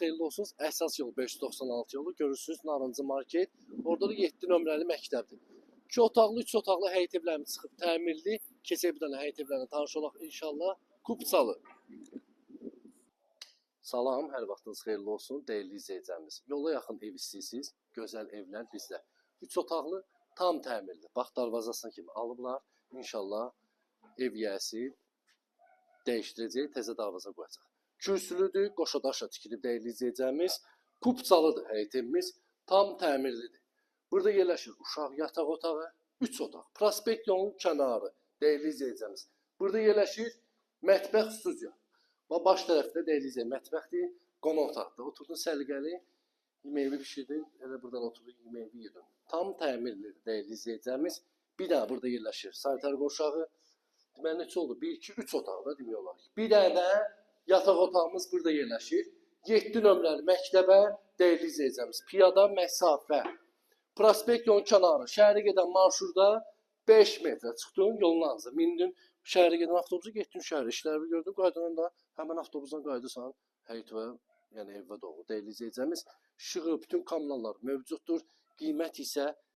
Xeyirli olsun. Əsas yol 596 yolu görürsünüz, Narıncı market. Orada da 7 nömrəli məktəbdir. 2 otaqlı, 3 otaqlı həyət evlərimiz çıxıb təmirli. Keçək bir dənə həyət evlərlə tanış olaq inşallah. Kupçalı. Salam, hər vaxtınız xeyirli olsun, dəyərli izləyicilərimiz. Yola yaxın ev istəyirsiniz, gözəl evlər bizdə. 3 otaqlı, tam təmirli. Bax darvazasına kimi alıblar. İnşallah ev yiyəsi dəyişdirəcək, təzə darvaza qoyacaq. Kürsülüdür, qoşa daşla tikilib, dəyərli izləyicilərimiz. Kupçalıdır həyət evimiz, tam təmirlidir. Burada yerləşir uşaq yataq otağı, 3 otaq. Prospekt yolunun kənarı, dəyərli izləyicilərimiz. Burada yerləşir mətbəx, studiya. Və baş tərəfdə, dəyərli izləyicilər, mətbəxdir, qonaq otaqdır. Oturdun səliqəli, yeməyini bişirdin, elə buradan oturub yeməyini yedin. Tam təmirlidir, dəyərli izləyicilərimiz. Bir dənə burada yerləşir sanitar qovşağı. Deməli neçə oldu? 1, 2, 3 otaq da demək olar ki. Bir dənə də yataq otağımız burada yerləşir. 7 nömrəli məktəbə, dəyərli izləyicilərimiz, piyada məsafə. Prospekt yolun kənarı, şəhərə gedən marşrutda 5 metrə çıxdın, yolun ağzı, mindin, şəhərə gedən avtobusa getdin, şəhərə işləri gördün, qayıdanda da həmin avtobusdan qayıdırsan həyətə, yəni evə doğru, dəyərli izləyicilərimiz. İşığı, bütün kommunallar mövcuddur. Qiymət isə